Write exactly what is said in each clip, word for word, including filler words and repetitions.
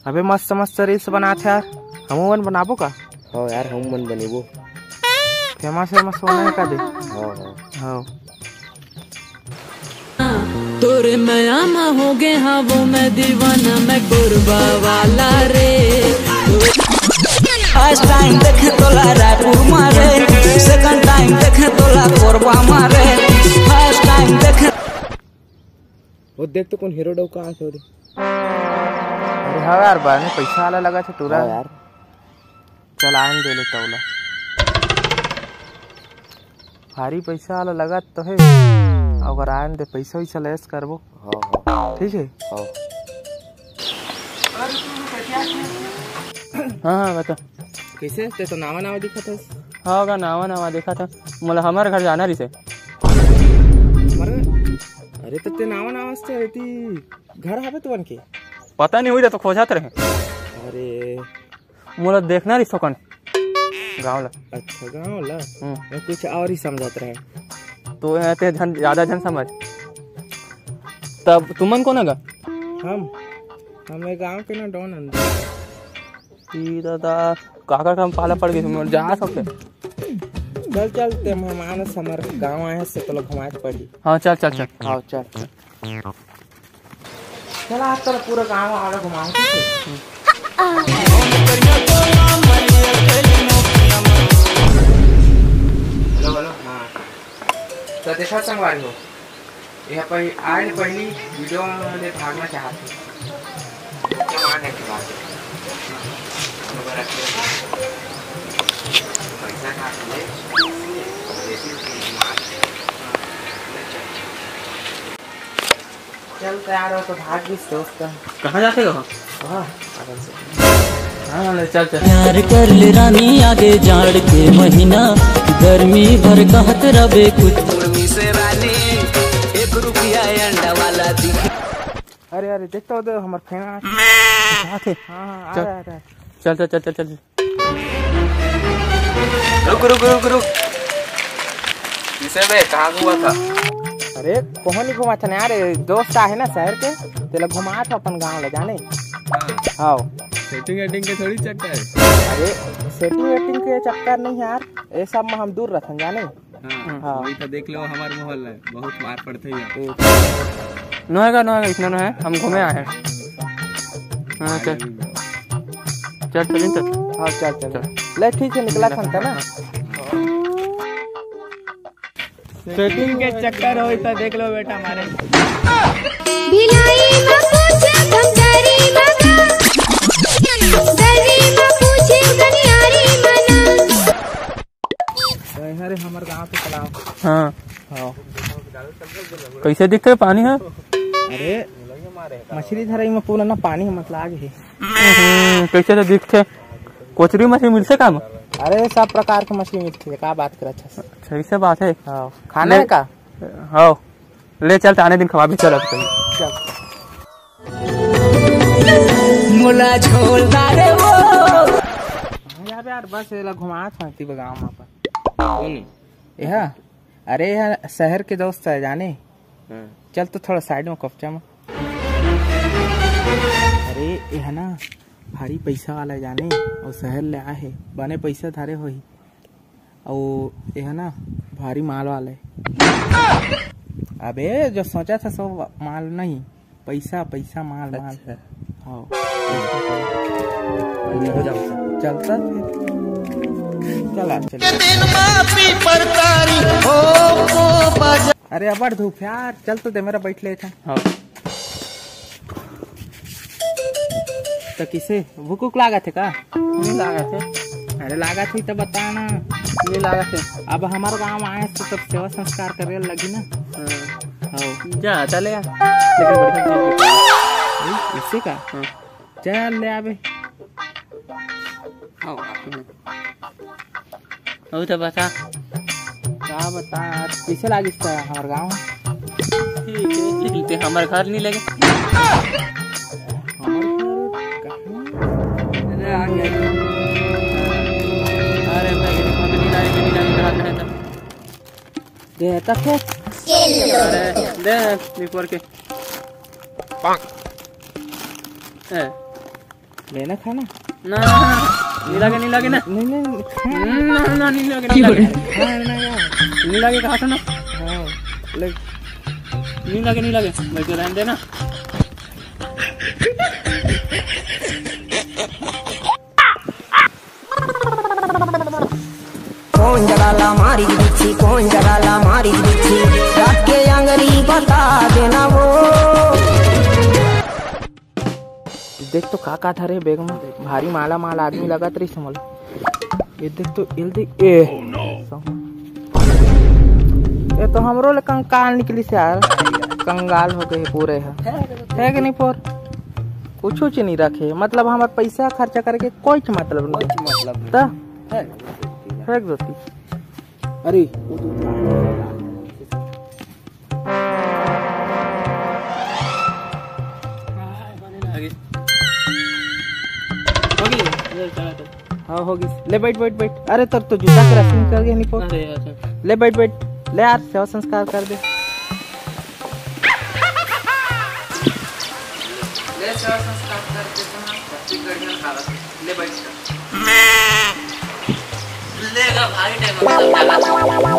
अबे मस्त मस्त reels बनात हे यार, हमू मन बनाबो का? हाँ यार, हमू मन बनेबो। Famous famous होना हे का दे? हाँ, हाँ। हाँ। तोरे मया में हो गे हाँ वो मैं दीवाना, मैं कोरबा वाला रे। First time देखे तोला रायपुर मा रे, second time देखे तोला कोरबा मा रे। First time देखे। वो देख तो कोन hero डौका आथे रे। अरे हाँ यार, बार में पैसा वाला लगा था टूरा। हाँ यार। चल आन दे ले तौला। भारी पैसा वाला लगा तो है। अगर आन दे पैसा वैसा लेस करबो। हाँ, हाँ। ठीक है? हाँ। हाँ, हाँ, बता। कैसे? ते तो नावा नावा दिखत हस। हाँ, का नावा नावा दिखत हस। मोला हमर घर जाना रिसे। हमर घर? अरे तो ते नावा नावा से एती घर हावे तुमन के? पता नहीं हुई तो खोजत रहे। अरे। मोला देखना रिसे ओकन। गाँव ला। अच्छा, गाँव ला? हम्म। मैं कुछ और ही समझत रहे। तो यहाँ ते झन, ज्यादा झन समझ। तब तुमन कोन गा? हम? हम ये गाँव के ना डॉन अंदर। ई दादा, काकर काम पाला पड़ गई, तुम जा सकते। चल, चल, ते मेहमान हस, हमर गाँव आए हस, तो लोग घुमाए के पड़ी। हाँ, चल, चल, चल। हाँ, चल। चल, आज तो पूरा गाँव आला घुमाए के। हेलो, हेलो, हाँ। तो देखा संगवारी हो, ये पहि-, आए पहली video में भागना चाहते हैं। क्या मान है कि बात है? पैसा कहाँ से ले? चल तैयार हो तो भाग भी दोस्त। कहाँ जाते हो? हाँ, आराम से। हाँ, ले चल, चल। प्यार कर ले रानी, आगे जाड़ के महीना, गर्मी भर कहत रबे कुछ। उर्मी से रानी, एक रुपया अंडा वाला दिख। अरे, अरे, देख तो दे, हमर फेना। हाँ, हाँ, आ चल। रहा, आ रहा। चल, चल, चल, चल, चल। रुक, रुक, रुक, रुक। किसे बे, कहाँ घुमा था? अरे, कहाँ नहीं घुमा था ना यार, दोस्त आहे ना शहर के, तेला घुमा था अपन गाँव ले जाने। हाँ। हाँ। Setting वेटिंग के थोड़ी चक्कर है। अरे, setting वेटिंग के चक्कर नहीं यार, ये सब में हम दूर रहथन जाने। हाँ, हाँ। वही तो देख लो, हमार माहौल है, बहुत मार पड़ते हैं यहाँ। नोहेगा, नोहेगा, इतना नोहे, हम घूमे आए हैं। हाँ, चल। चल, चल, चल। हाँ, चल, चल। चल। ले, ठीक है, निकला चल। था ना। Setting के चक्कर हो, इतना देख लो बेटा हमारे। भिलाई में पूछे, भमतारी में का, दरी में पूछे, गनियारी में ना। तो यहाँ रे हमर गाँव के तालाब। हाँ। हाँ। कैसे दिखते पानी है? अरे, मछली धरई में पूरा ना पानी है, मतलब आग है। हम्म, कैसे तो दिखते? कोचरी मछली मिलते का में? अरे, सब प्रकार के मछली मिलते है, का बात कर? अच्छा से। अच्छा, ऐसे बात है। हाँ। खाना ले, है का? हाँ। ले चल, ताने दिन खवा भी चल अब कहीं। चल। मोला झोल मारे वो। हाँ यार, यार, बस एला घुमात हंती गाँव में अपन। कौन है? एहा? अरे, एहा शहर के दोस्त है जाने। हाँ। चल तो थोड़ा side में कपचा में। अरे, एहा ना भारी पैसा वाला है जाने, और शहर ले आए है, बने पैसा धारे होही। अउ एहा ना भारी माल वाला है। अबे, जो सोचा था सो माल नहीं, पैसा, पैसा, माल, माल। अच्छा। हाँ। हो जाओ। चलता फिर। चला, चल। अरे, अबड़ धूप यार, चल तो दे, मेरा बैठ ले था। हाँ। तो किसे भूख उक लागत है का? नहीं लागत है। अरे लागत है तो बता ना। नहीं लागत है। अब हमारे गांव आए तो सब सेवा संस्कार करे लगी ना। हाँ। हाँ। जा, चले यार। लेकिन बढ़िया चीज है। ए, इससे का? हाँ। चल ले आबे। हाँ। अउ तो बता। का बता, आज कैसे लागिस का हमर गाँव? ठीक है, लेकिन ते हमर घर नहीं लगे। हमर घर कहाँ? अरे, आ गया। अरे, भाई, नहीं लागे, नहीं लागे, रात में है तो। दे, तब फिर? अरे, दे, एक बार के। ए, लेना खाना? ना, ना, ना, ना। नी लागे, नी लागे ना। नहीं, नहीं, खा। ना, ना, नी लागे, नी लागे। खा ना यार। नी लागे, कहा था ना? हाँ, ले। नी लागे, नी लागे। बल्कि रहने देना। कौन जगह ला मारी बिच्छी, कौन जगह ला मारी बिच्छी, काट के आंगरी बता देना वो। देख तो का का धरे bag में, भारी माला माल आदमी लगत रहिस मोला। ये देख तो, ये देख, ए। ये तो हमरो ले कंकाल निकलिस यार, कंगाल हो गए पूरे ह। है कि नहीं पोर? कुछ उछ नहीं रखे, मतलब हमार पैसा खर्चा करके कोई मतलब नहीं। कोई मतलब नहीं। त है। फेंक देती। अरे, वो तो हो गई, ये चला तो। हाँ, हो गई। ले बैठ, बैठ, बैठ। अरे, तोर तो जूता के रस्सी निकल गया, निको। अरे, अच्छा। ले बैठ, बैठ। ले यार, सेवा संस्कार कर दे। ले सेवा संस्कार कर दे, तो ना, छत्तीसगढ़िया खावा। ले बैठ। ले गा भाई, टाइम अब सब जागा।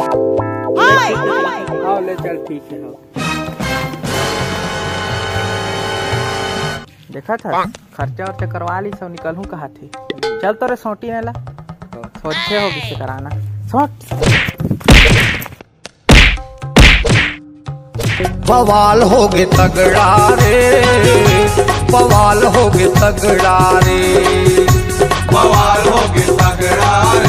हाँ, ले चल, ठीक है, हाँ। देखा था, खर्चा वर्चा करवा ली, सब निकलहूँ कहा थे। चल तोरे सोटी ने ला। सोचे हो किसे कराना। सोट। बवाल हो गए तगड़ा रे, बवाल हो गए तगड़ा रे, बवाल हो गए तगड़ा रे।